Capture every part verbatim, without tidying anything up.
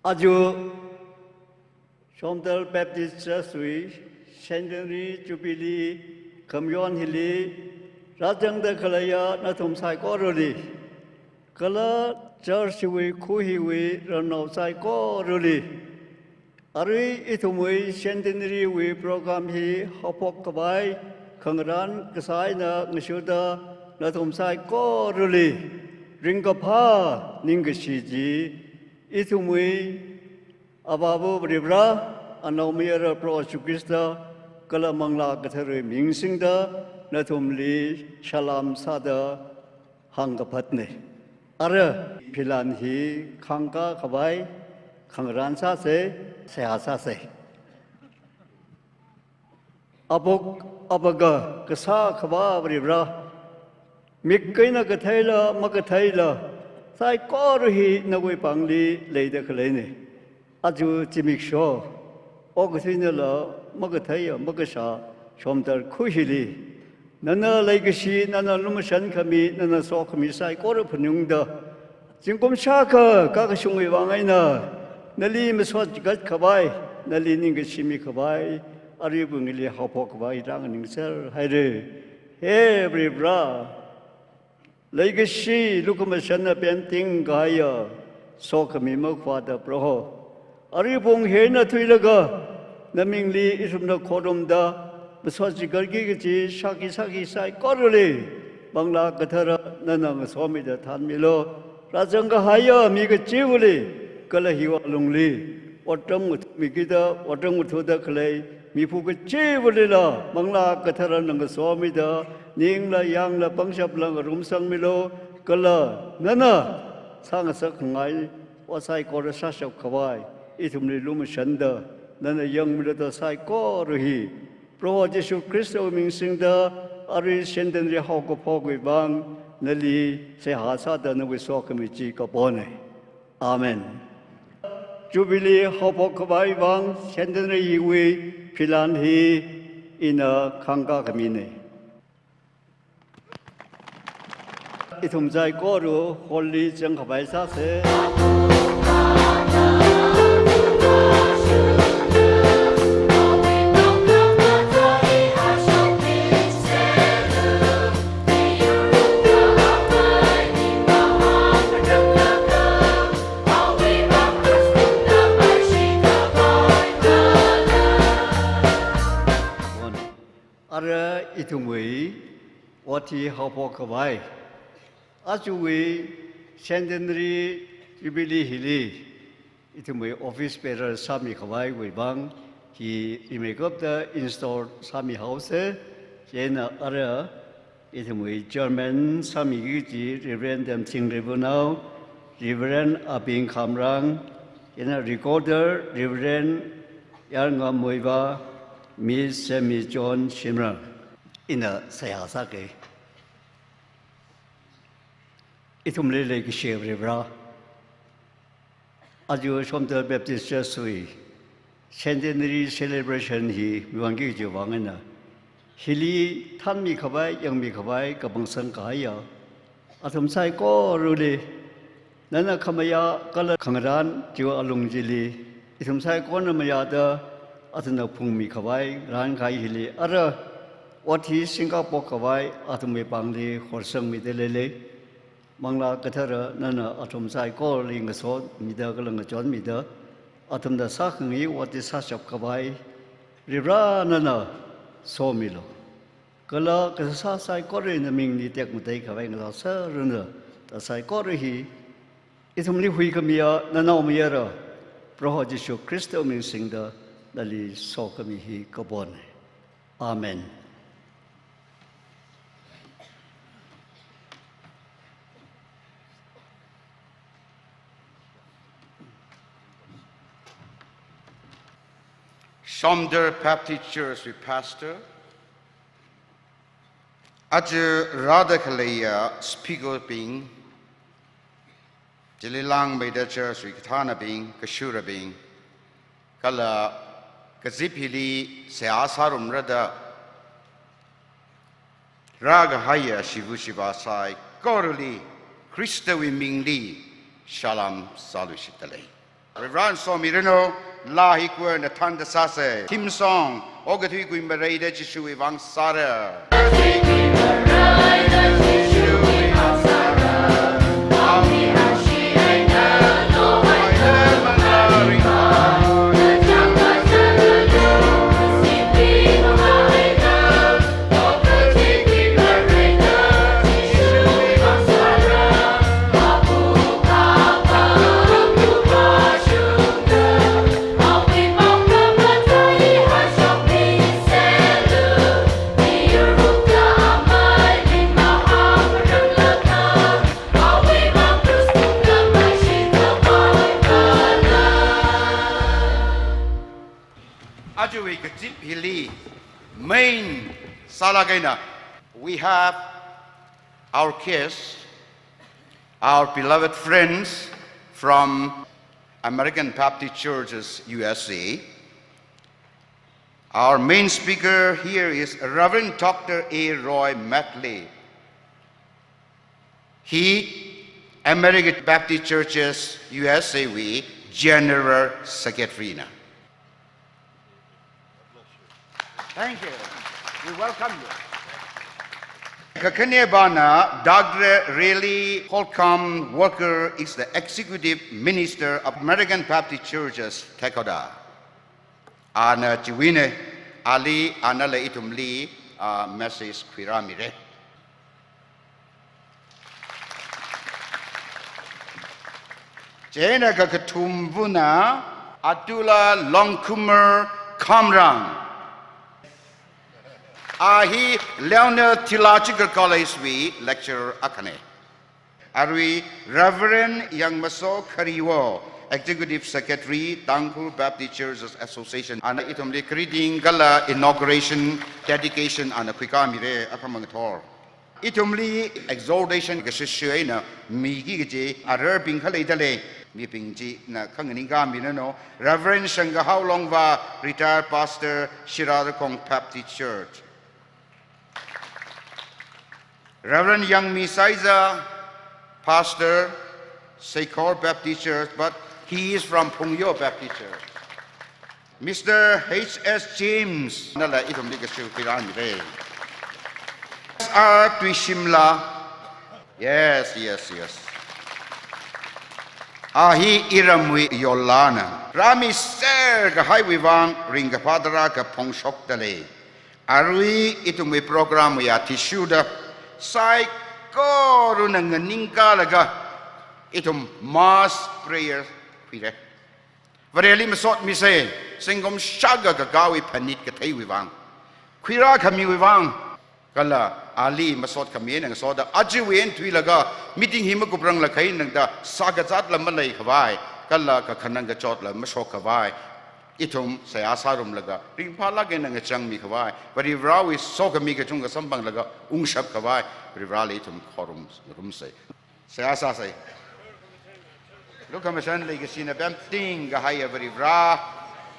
Aja Shomdal Baptist Church wui Centenary Jubilee khamayon hili rāzangda khaleiya nathum saikorali, kala church wui khuhiwui rannao saikorali, arui ithumwui Centenary wui program hi haophok khavai khangarān kasā eina ngashuda nathum saikorali ringkaphā ningkashi chi ithumwui Avāva Varivara, Anaomayara Proho Jishu Khrista, kala Manglā Katharawui ming singda nathumli salam sāda hāngkaphatna. Ara philan hi khangkā khavai khangarān sāsa, seihā sāsa. Apuk apaga kasā Akhava Varivara, mik eina katheila makatheila, saikora hi nawui pāngli leida khaleina. Aja zimiksho, okathuinala makatheiya makashā Shomdal khuihili, nana leikashi, nana lumashan khami, nana sokhami saikora phaningungda, zingkum shākha kakashungwui vang eina nali masot chigat khavai, nali ningkashi mi khavai, arui pungili haophok khavai rānganingser haira. He Varivara, leikashi lukhamashanna pemting kahaiya sokhami makhuida Proho, arui pung hi eina thuilaga namingli ithumna khorumda masot chigatki kaji shākhi sākhi saikorali Manglā Kathara nana ngasomida thanmilu. Rāzang kahaiya mi kachivali, kala hiwui alungli otram ngathumikida, otram ngathuda khalei miphu kachivalila Manglā Katharana ngasomida, ningla yangla pangshapla ngarumsangmilu, kala nana sāngasak khangai ot saikora sāshap khavai ithumli lumashanda nana yangmilu da saikora hi Proho Jishu Khristawui ming singda arui Centenary haokaphokwui vang nali seihā sāda nawui sokhami chi kapona. Amen. Jubilee haophok khavai vang Centenary wui philan hi ina khangkā khamina. Ithum saikora hall li zang khavai sāsa. Ara ithumwui ot hi haophok khavai, ajawui Centenary Jubilee hili ithumwui office bearer sāmi khavaiwui vang hi rimeikapta install sāmi haosa. Chieina ara ithumwui chairman sāmiki kaji Reverend Damsing Reibunao, Reverend Abing Khamrang, chieina recorder Reverend Yarngam Muivah, Miss Sammy John Shimrah, ina seihā sāga. Ithumli leikashi Varivara, aja Shomdal Baptist Church wui Centenary Celebration hi miwangki kajiwui vang eina, hili thanmi khavai, yangmi khavai kapangsang kahaiya athum saikorali, nana khamayā kala khangarān chiwui alung chili, ithum saikorana mayāda athumna phungmi khavai rān kahai hili, ara ot hi singkaphok khavai athumwui pāngli horsangmida leilei. Manglā Kathara nana athum saikorali ngasomida kala ngachonmida, athumna sākhangai ot hi sāshap khavai Varivara nana somilu. Kala kasā saikora namingli tekmatei khavai ngasāserranu da saikora hi ithumli huikhamiya nanaomayara Proho Jishu Khristawui ming singda nali sokhami hi kapona. Amen. Shomdal Baptist Church wui pastor, aja rāda khaleiya speaker bing, chili langmeida church wui kathānabing, kashurabing, kala kazip hili seihā sārumrada rākahaiya shiva shiva saikorali Khristawui mingli salam sāluishitdalei. Reverend Somirano, laa hi choirna thānda sāsa. Theme song, okathui kuimareida Jishuwui vang sāra. Ajawui kazip hili main sālāk eina, we have our guests, our beloved friends from American Baptist Churches, U S A. Our main speaker here is Reverend Doctor A Roy Medley. Hi American Baptist Churches U S A wui General Secretary na. Thank you. We welcome you. Kakhanepana Doctor Riley Holcomb Walker is the Executive Minister of American Baptist Churches, Dakota. Ana chiwuina, ali anala ithumli, ah, message khuirāmira. Chieina kakathumbuna Atula Longkumar Khamrang. A hi Leonel Theological College wui lecturer akhana. Arui Reverend Yangmaso Khariwo, Executive Secretary, Tangkhul Baptist Churches Association, ana ithumli greeting kala inauguration, dedication ana khuikāmira, akhamang thor. Ithumli exhortation kashishi eina miki kaji ararbing khalei dalei, mibing china khanganingkāmira no, Reverend Shangkahao Longva, retired pastor, Shirarakhong Baptist Church. Reverend Yangmi Saiza, pastor, Seikhor Baptist Church, but he is from Phungyo Baptist Church. Mister H S James, nala ithumli kashishi khuirāmira. S R Tuishimla. Yes, yes, yes. A hi iramwui yollana. Rāmiser kahaiwui vang ringkaphā tarākha phongshokda lei. Arui ithumwui program wui athishurda saikorana nganingkālaga ithum mass prayer khuira. Vareli masotmisa, zingkum shākha kakāwui phanit katheiwui vang, khuirākhamiwui vang, kala ali masotkhami eina ngasoda ajawui eina thuilaga meeting hi makupranglakha eina tangda sākazatla maleikhavai, kala kakhanang kachotla mashokkhavai, ithum seihā sārumlaga ringphālāk eina ngachangmikhavai, Varivarāwui sokhami kachungkha samphanglaga ungshapkhavai, Varivarāli ithum khorumrumsa. Seihā sāsa. Lukhamashan leikashina pemting kahaiya Varivarā,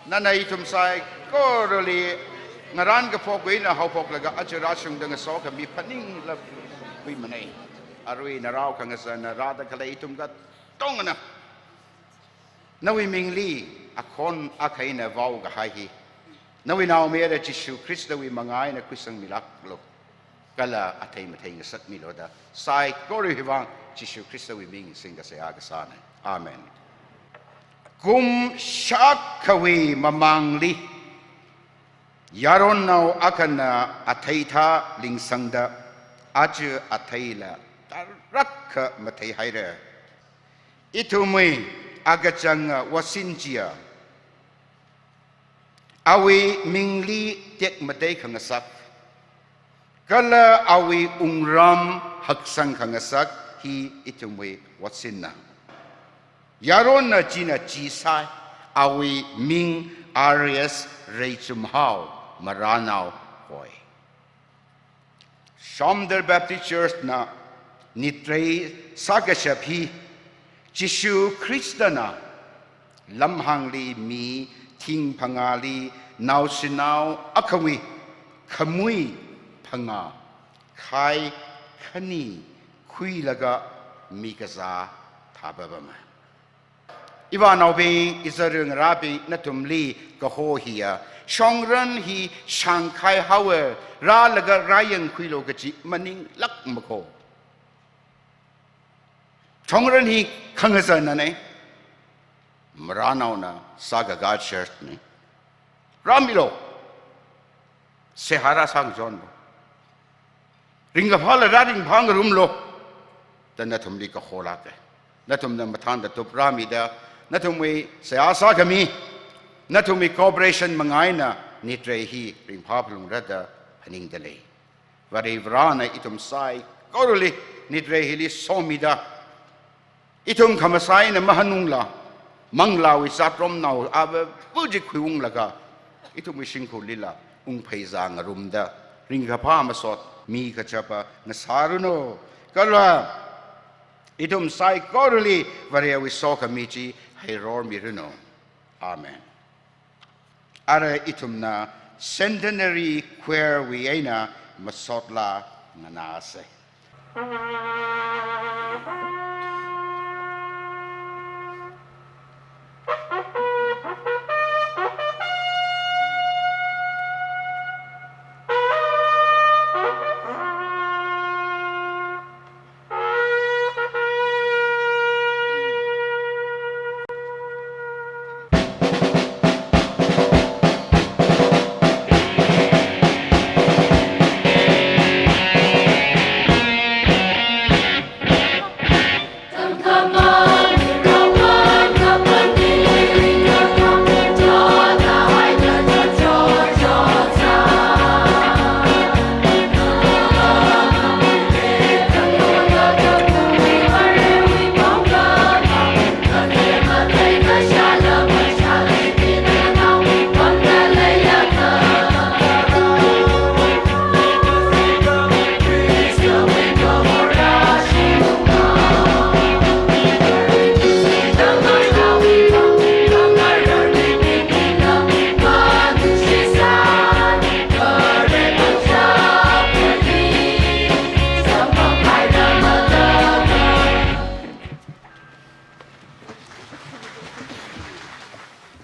nana ithum saikorali ngarān kaphokwui eina haophoklaga aja rāshungda ngasokhami phaningla khuimana. Arui narao khangasana rāda khalei ithum katongana nawui mingli akhon akha eina vaokahai hi nawui naomayara Jishu Khristawui mangā eina khuisangmilāklu. Kala athei mathei ngasakmilu da saikora hiwui vang Jishu Khristawui ming singda seihā kasāna. Amen. Kum shākhawui mamangli yaronnao akhana athei thā lingsangda, aja atheila tarākha matheihaira. Ithumwui akachanga Watson chiya, awui mingli tekmatei khangasak, kala awui wungram haksang khangasak hi ithumwui Watsonna. Yaronna china chi sāi, awui ming R S Reichumhao Maranao hoi. Shomdal Baptist Church na nitrei sākashap hi, Jishu Khristana lamhāngli mi thing phangāli naoshinao akhawui khamui phangā khai khani khuilaga mikazā thāpapama. Ivānaobing, izarngarābing, nathumli kaho hiya, shongran hi shāngkhai haowa, rālaga rāyangkhuilu kachi maninglākmako. Shongran hi khangazanna ne, marānaona sākakā church ne. Rāmilu. Seihā rāsāngachonlu. Ringkaphāla rāringphāngarumlu. Da nathumli kaholāka. Nathumna mathānda tup rāmida, nathumwui seihā sākhami, nathumwui cooperation manga eina nitrei hi ringphā phalungra da phaningda lei. Vare Varena ithum saikorali nitrei hili somida, ithum khamasai eina mahanungla, manglāwui zatromnao ava puji khuiunglaga, ithumwui shimkhurlila ungpheizā ngarumda, ringkaphā masot mikachapa ngasāranu. Kala ithum saikorali Varewui sokhami chi heirormiranu. Amen. Ara ithumna Centenary Choir wui eina masotla nganāsa.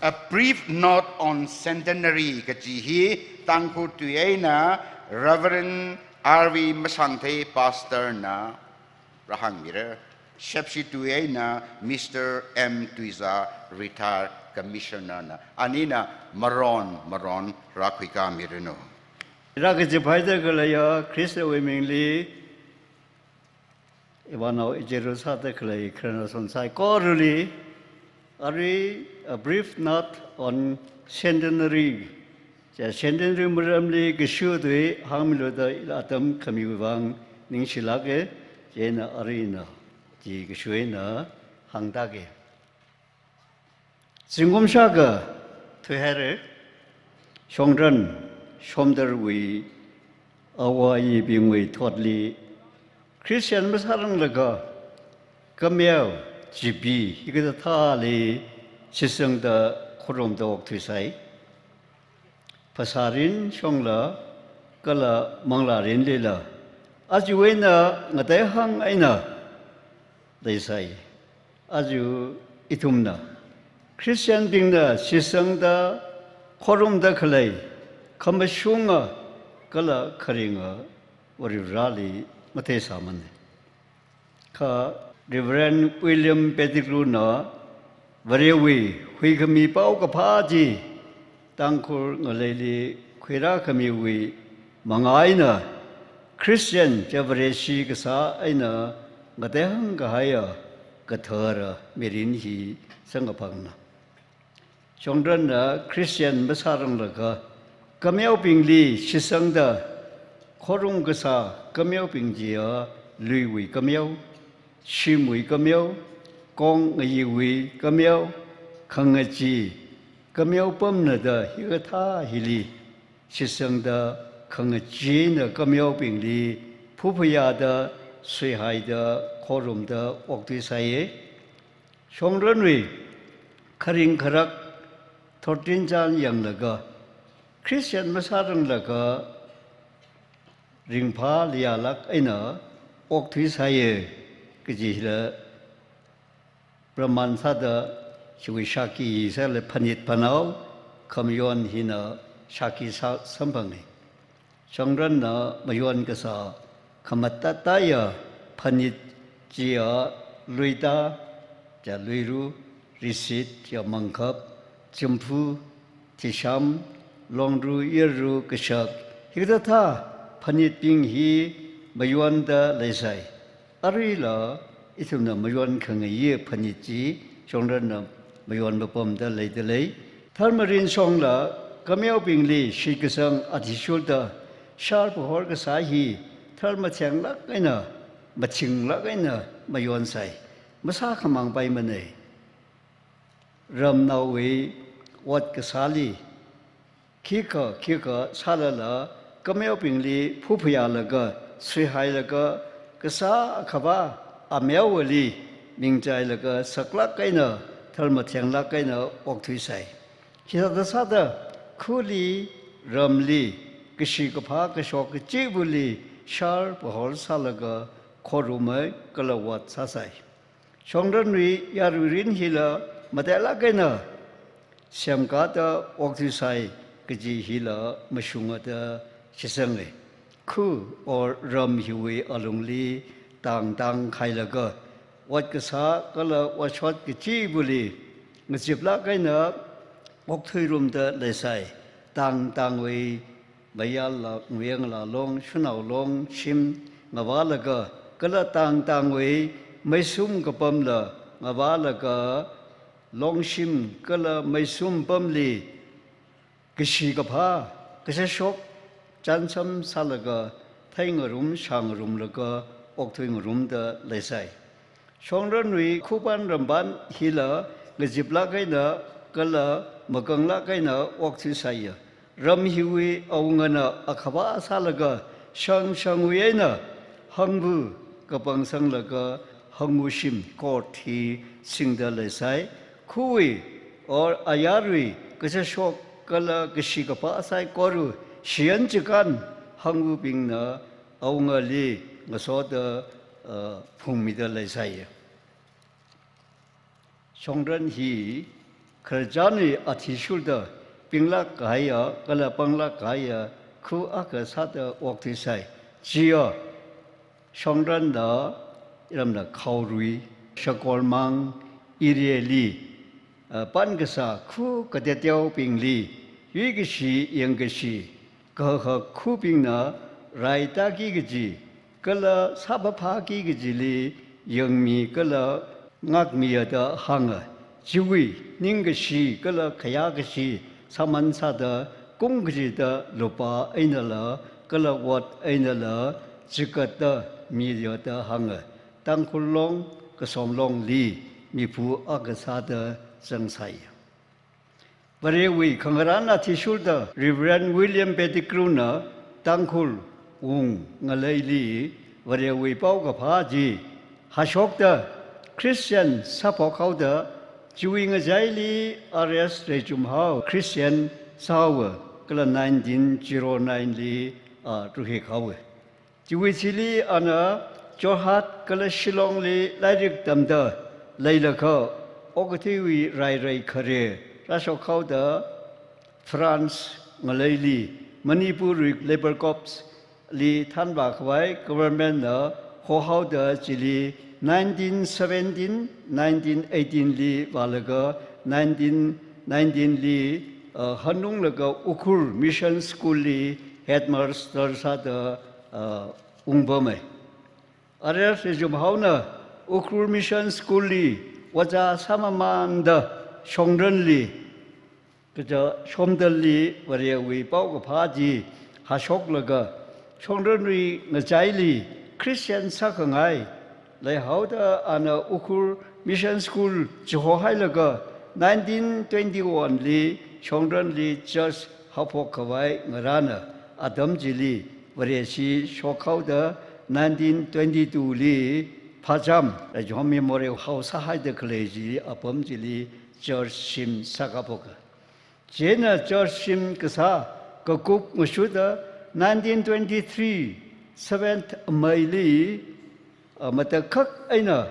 A Brief Note on Centenary kaji hi Tangkhul tui eina Reverend R V Mashangthei Pastor na rāhāngmira, Shepshi tui eina Mister M Tuiza, Retired Commissioner na, anina maron maron rākhuikāmiranu. Rākaziphaida khaleiya Khristawui mingli, ivānao ichiru sāda khalei khararnaoshon saikorali, arui A Brief Note on Centenary, chi Centenary maramli kashu tui hāngmilu da ila atam khamiwui vang ningshilāka, chieina aruina chi kashu eina hāngtāka. Zingkum shākha thuihaira, shongran shomdarwui āwo āyibingwui thotli, Christian masāranglaga kameo, chibi, hikathā thāli shitsangda khorumda okthuisai. Phasārin shongla, kala manglārinlila, aja eina ngateihāng eina leisai. Aja ithumna, Christian bingna shitsangda khorumda khalei khamashunga kala kharinga Varivarali matheisāmana. Kha Reverend William Pettigrew na Varewui huikhami paokaphā chi Tangkhul ngaleili khuirākhamiwui manga eina Christian chi Vareshi kasā eina ngateihāng kahaiya kathara mirin hi samkaphangna. Shongranna Christian masāranglaga kameobingli shitsangda khorum kasā kameobing chiya luiwui kameo, shimwui kameo, kong ngayiwui kameo, khangachee kameo pamna da hikathā hili shitsangda khangachee eina kameobingli phuphayāda suihaida khorumda okthuisai. Shongranwui kharing kharak thirteen chan yanglaga, Christian masāranglaga ringphā leiyālāk eina okthuisai kaji hila praman sāda Chiwui shākhi sāla phanit phanao, khamayon hina shākhi sā samphanga. Shongranna mayon kasā khamatataya phanit chiya luita, ja luiru, risit, ja mangkhap, chimpu, thisham, longru, yarru, kashak, hikathā phanitbing hi mayonda leisai. Aruila ithumna mayon khangaiya phanit chi shongranna mayon mapamda leida lei. Tharmarin shongla kameobingli shitkasang athishurda shar pahor kasā hi tharmathenglāk eina, mathinglāk eina mayonsai. Masākhamang paimana. Ramnaowui ot kasāli khikha khikha sālala, kameobingli phuphayālaga, suihailaga, kasā akhavā ameowali mingchailaga saklāk eina, tharmathenglāk eina okthuisai. Hithāda sāda khuli, ramli, kashi kaphā kashok kachivali shar pahor sālaga khorumei kala ot sāsai. Shongranwui yaruirin hila matailāk eina semkāda okthuisai kaji hila mashunga da shitsanga. Khu or ram hiwui alungli tangtang khailaga, ot kasā kala otshot kachivali ngaziplāk eina okthuirumda leisai. Tangtangwui mayarla, nguiyanglā long, shanao long shim ngavālaga, kala tangtangwui meisum kapamla ngavālaga, longshim kala meisum pamli kashi kaphā, kashashok, chānsam sālaga, theingarum shāngarumlaga okthuingarumda leisai. Shongranwui khupan rampan hila ngaziplāk eina kala makanglāk eina okthuisaiya. Ram hiwui awungana akhavā sālaga shangshangwui eina hangva kapangsanglaga hangva shim court hi singda leisai. Khuwui or ayarwui kashashok kala kashi kaphā saikora shiyan chikān hangvabingna awungali ngasoda, uh, phungmida leisai. Shongran hi khararchanwui athishurda pinglāk kahaiya kala panglāk kahaiya khu akha sāda okthuisai. Chiya shongranna iramna khaorui, shakormang, ireli, uh, pankasā khu kateoteobingli yuikashi yangkashi, kahak khubingna raitaki kaji kala sāphaphaki kajili yangmi kala ngākmiya da hānga. Chiwui ningkashi kala khayākashi sāman sāda kum kachida lupā einala kala ot einala chigatda miya da hānga. Tangkhul Long, Kasom Longli miphu akha sāda zangsai. Varewui khangarān athishurda Reverend William Pettigrew na Tangkhul wung ngaleili Varewui paokaphā chi hashokda Christian sāphok haoda, chiwui ngachaili R S Reijumhao Christian sāhaowa kala nineteen zero nine li, a, ruihik haowa. Chiwui thili ana Jorhat kala Shillong li lairik tamda leilakha, okathuiwui rairei khare rāshok haoda France ngaleili Manipur wui Labour Corps li thanvā khavai government na hohaoda chili nineteen seventeen, nineteen eighteen li vālaga nineteen nineteen li, uh, hanunglaga Ukhrul Mission School li headmaster sāda, uh, ungpamai. R S Reijumhaona Ukhrul Mission School li ojā sāmamanda Shongranli, kaja Shomdalli Varewui paokaphā chi hashoklaga Shongranwui ngachaili Christian sākhangai leihaoda ana Ukhrul Mission School chihohailaga nineteen twenty-one li Shongranli church haophok khavai ngarāna. Atam chili Vareshi shokhaoda nineteen twenty-two li Phacham Reijumhao Memorial Hall sāhaida khalei chi apam chili church shim sākaphoka. Chieina church shim kasā kakup ngashuda nineteen twenty-three seventh May li, a, matakhak eina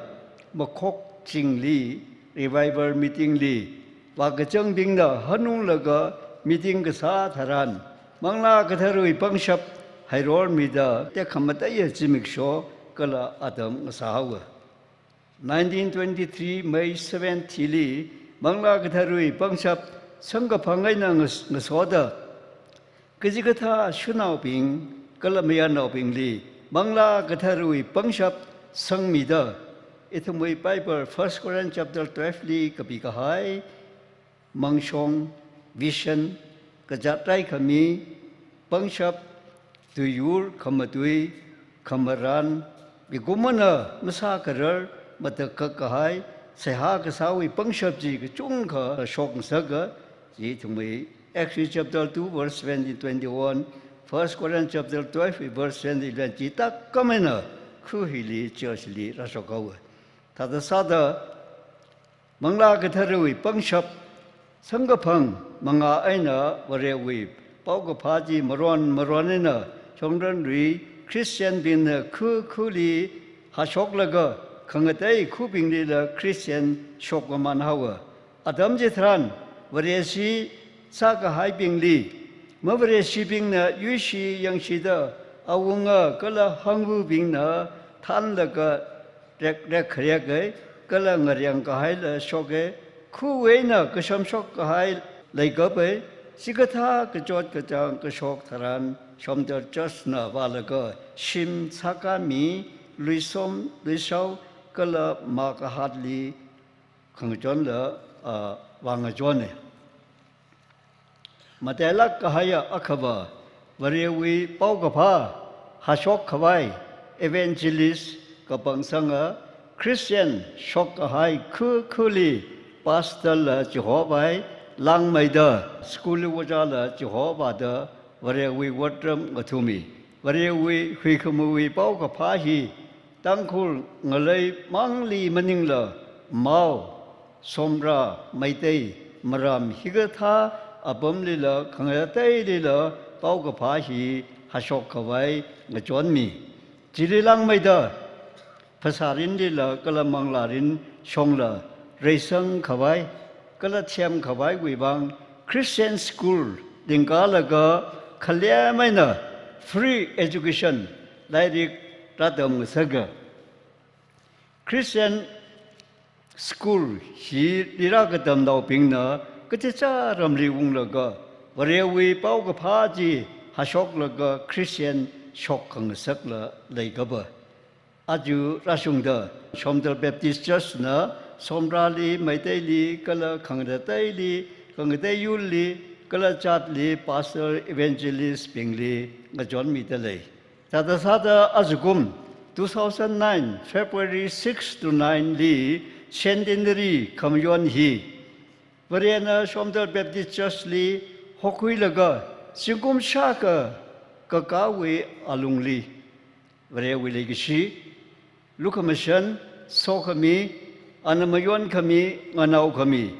Makhokchingli Revival meeting li vākazangbingna hanunglaga meeting kasā tharan, Manglā Katharawui pangshap hairormida tekhamataiya zimiksho kala atam ngasāhaowa. Nineteen twenty-three May seventh hili Manglā Katharawui pangshap samkaphang eina ngas-, ngasoda, kachikathā shanaobing kala mayarnaobingli Manglā Katharawui pangshap sangmida, ithumwui Bible First Corinthians chapter twelve li kapikahai mangshong, vision, kazāt raikhami, pangshap, tuiyur, khamatui, khamaran, mikumona masākharar, matakhak kahai, seihā kasāwui pangshap chi kachungkha shokngasaka, chi ithumwui Acts chapter two verse seventeen, twenty-one, First Corinthians chapter twelve verse seventeen, eleven chi tākam eina khu hili, church li rāshokhaowa. Thāda sāda Manglā Katharawui pangshap samkaphang mangā eina Varewui paokaphā chi maron maron eina shongranrui Christian bingna khu khuli hāshoklaga khangatei khubinglila Christian shokmamānhaowa. Atam chitharan Vareshi sākahaibingli, mavareshibingna yuishi yangshida awunga kala hangvabingna thanlaga rek rek kharek ei, kala ngareng kahaila shok ei, khuwui eina kashamshok kahai leikap ei, chikathā kachot kachāng kashok tharan Shomdal Church na vālaga shim sākāmi, luisom, luishao, kala mā kahātli khangachonla, ah, vāngachon ei. Matailāk kahaiya akhava, Varewui paokaphā hāshok khavai evangelist kapangsanga, Christian shok kahai khu khuli pastor la chihovai, langmeida school ojāla chihovāda Varewui otram ngathumi. Varewui huikhamawui paokaphā hi Tangkhul ngalei mangli maningla Mao, Somra, Meitei, Maram hikathā apamlila khangateilila paokaphā hi hāshok khavai ngachonmi. Chili langmeida phasārinlila kala manglārin shongla reisang khavai kala them khavaiwui vang Christian school lingkalaga khalem eina free education, lairik rātamngasaka. Christian school hili rākatamnaobingna kachichā ramli unglaga Varewui paokaphā chi hāshoklaga Christian shok khangasakla leikapa. Aja rāshungda Shomdal Baptist Church na Somrali, Meiteili, kala khangateili, khangatei yurli, kala jatli pastor evangelist bingli ngachonmida lei. Thāda sāda ajakum two thousand nine February six to nine li centenary khamayon hi Varena Shomdal Baptist Church li hokhuilaga zingkum shākha kakāwui alungli Varewui leikashi, lukhamashan, sokhami, ana mayonkhami, nganaokhami,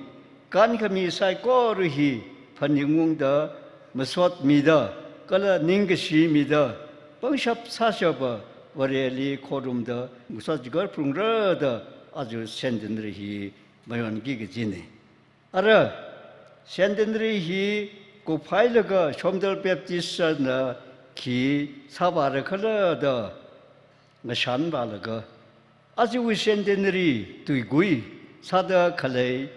kankhami saikora hi phaningungda, masotmida, kala ningkashi mida, pangshap sāshapa Vareli khorumda, ngasot chigat phalungra da aja centenary hi mayonki kajina. Ara, centenary hi kuphailaga Shomdal Baptist Church na khi sāvāra khala da ngashanvālaga, ajawui centenary tuigui sāda khalei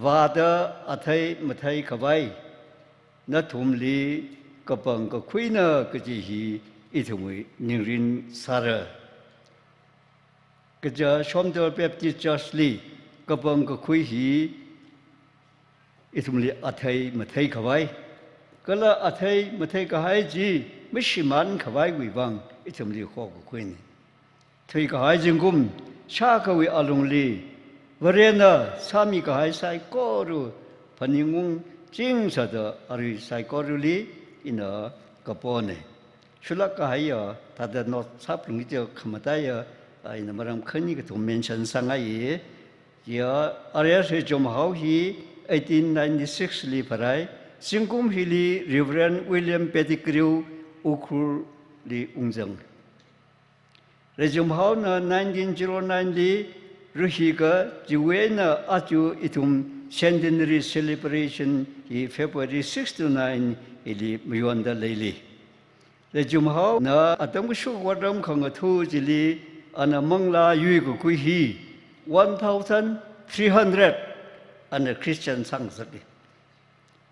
vāda athei mathei khavai nathumli kapangkakhuina kaji hi ithumwui ningrin sāra. Kaja Shomdal Baptist Church li kapangkakhui hi ithumli athei mathei khavai, kala athei mathei kahai chi mashimān khavaiwui vang ithumli hokakhuina. Thuikahai zingkum shākhawui alungli Varena sāmikahai saikora phaningung chingsāda arui saikorali ina kapona. Shulak kahaiya, thāda note sāphalungki kaji khamataiya, ina maram khani kathum mention sāngaiya. Chiya, R S Rechumhao hi eighteen ninety-six li pharai, zingkum hili Reverend William Pettigrew Ukhrul li ungzang. Rechumhaona nineteen zero nine li Ruhika chiwui eina aja ithum centenary celebration hi February six to nine hili mayonda leili. Rechumhaona atam kashok otram khangatha chili ana manglā yuikakhui hi one thousand three hundred ana Christian sāngasaka.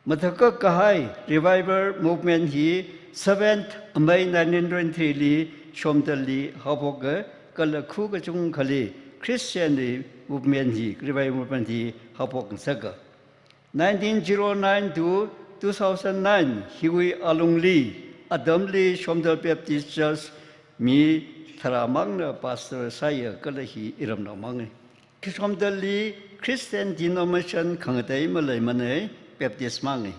Mathākak kahai revival movement hi seventh May nineteen twenty-three li Shomdalli haophoka, kala khu kachungkhali Christian wui movement hi, revival movement hi haophok ngasaka. Nineteen zero nine to two thousand nine hiwui alungli, atamli Shomdal Baptist Church mi tharāmangna pastor sāya, kala hi iramnao manga. Shomdalli Christian denomination khangatei maleimana, Baptist manga.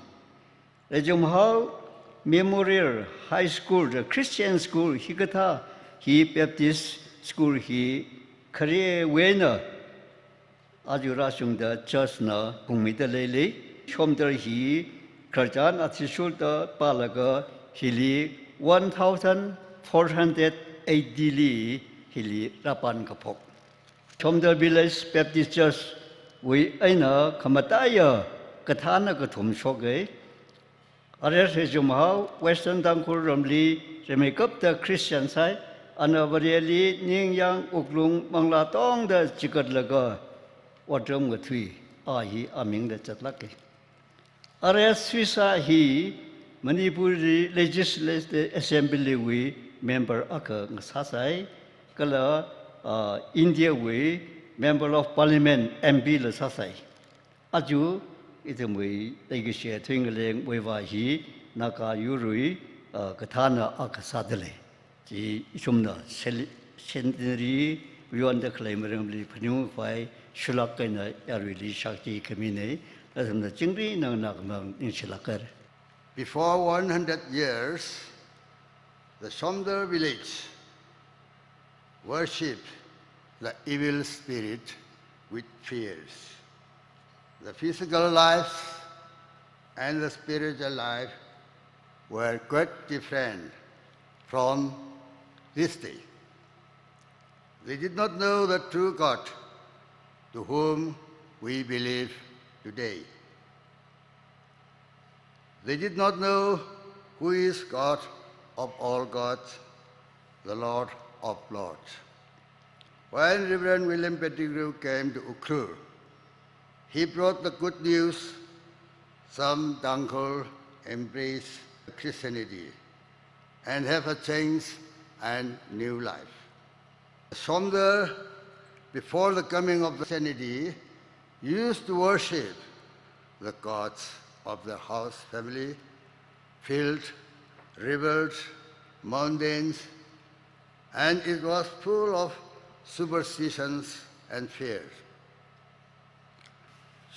Rechumhao Memorial High School, the Christian school hikathā hi Baptist school hi kharewui eina aja rāshungda church na phungmida leili. Shomdal hi khararchan athishurda pālaga hili one thousand four hundred eighty li hili rāpān kaphok. Shomdal Village Baptist Church wui eina khamataiya kathāna kathum shoka. R S Rechumhao Western Tangkhul ramli rimeikapta Christian sāi, ana Vareli ningyāng wuklung manglā tongda chikatlaga otram ngathui, a hi amingda zatlāka. R S Suisa hi Manipur Legislative Assembly wui member akha ngasāsai, kala, ah, India wui Member of Parliament, M P la sāsai. Aja ithumwui leikashi Thuingaleng Muivah hi Naga yurwui, ah, kathāna akha sādalei. Chi ithumna cele-, centenary mayonda khalei maramli phaningung khavai shulak eina yaruili shakti khamina, nathumna chingri nganākhamang ningshilāka. Before one hundred years, the Shomdal village worshipped the evil spirit with fears. The physical life and the spiritual life were quite different from this day. They did not know the true God to whom we believe today. They did not know who is God of all gods, the Lord of lords. When Reverend William Pettigrew came to Ukhrul, he brought the good news. Some Tangkhul embrace Christianity and have a change and new life. Shomdal, before the coming of Christianity, used to worship the gods of the house family, field, rivers, mountains, and it was full of superstitions and fears.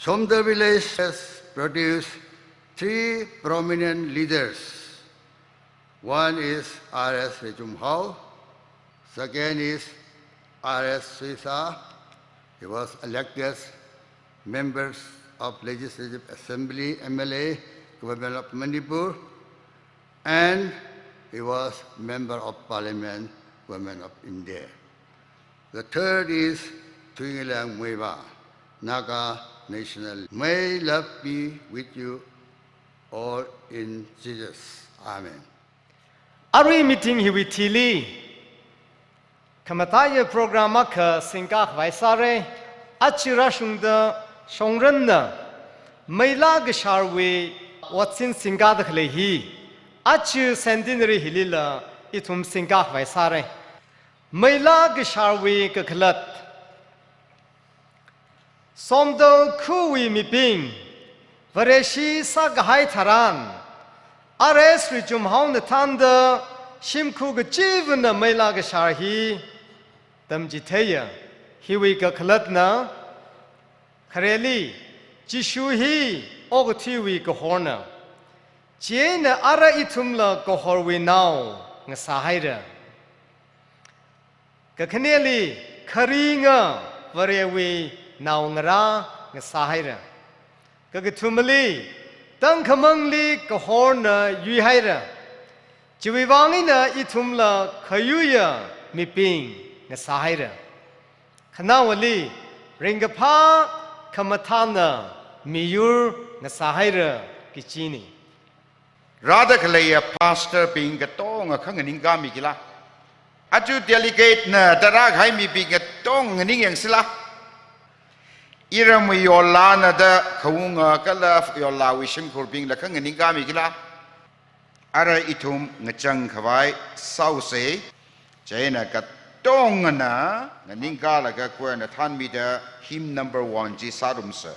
Shomdal village has produced three prominent leaders. One is R S Rechumhao, second is R S Suisa. He was elected members of Legislative Assembly, M L A, Government of Manipur, and he was Member of Parliament, Government of India. The third is Thuingaleng Muivah, Naga national. May love be with you all in Jesus. Amen. Arui meeting hiwui thili khamataiya program akha singkā khavai sāra. Aja rāshungda shongranna meilā kasharwui otsin singkāda khalei hi, aja centenary hilila ithum singkā khavai sāra. Meilā kasharwui kakhalat. Shomdal khawui mibing Vareshi sākahai tharan, R S Rechumhaona thānda shimkhur kachivana meilā kashar hi tamchitheiya. Hiwui kakhalatna, khareli, Jishu hi okathuiwui kahorna. Chieina ara ithumla kahorwui nao ngasāhaira. Kakhaneli, kharinga Varewui naongarā ngasāhaira. Kakathumali, tangkhamangli kahorna yuihaira. Chiwui vang eina ithumla khayuiya mibing ngasāhaira. Khanaowali ringkaphā khamathāna miyur ngasāhaira kachina. Rāda khaleiya pastor bing katonga kha nganingkāmi kila? Aja delegate na da rākahai mibing katonga nganingyang sila? Iramwui yollāna da khaunga kala yollāwui shimkhurbingla kha nganingkāmi kila? Ara ithum ngachang khavai sāusa. Chieina katongana nganingkālaga choir na thānmida hymn number one chi sārumsa.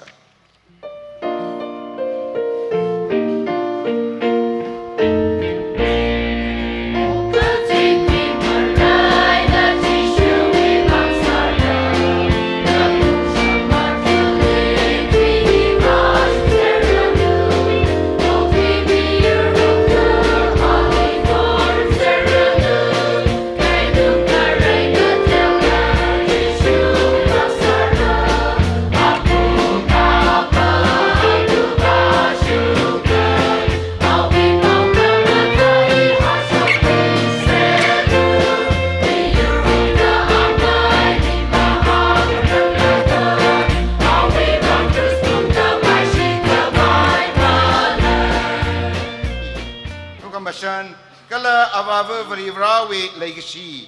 Rukamashan, kala Avāva Varivarāwui leikashi,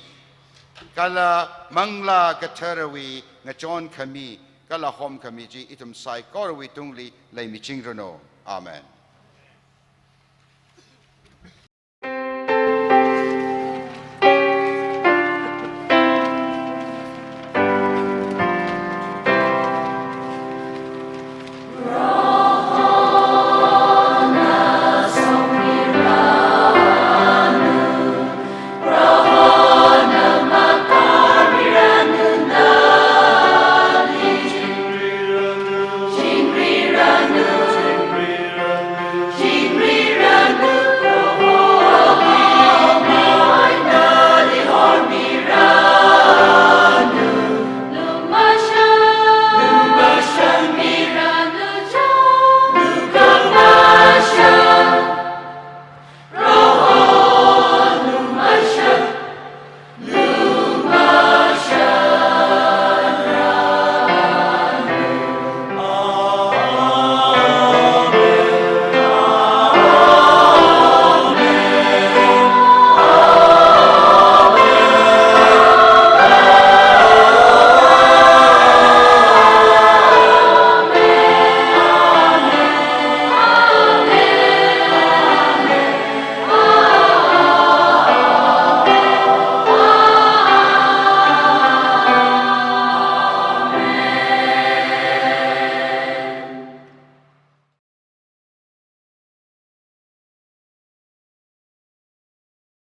kala Manglā Katharawui ngachonkhami, kala homkhami chi ithum saikorawui tungli leimichingranu. Amen.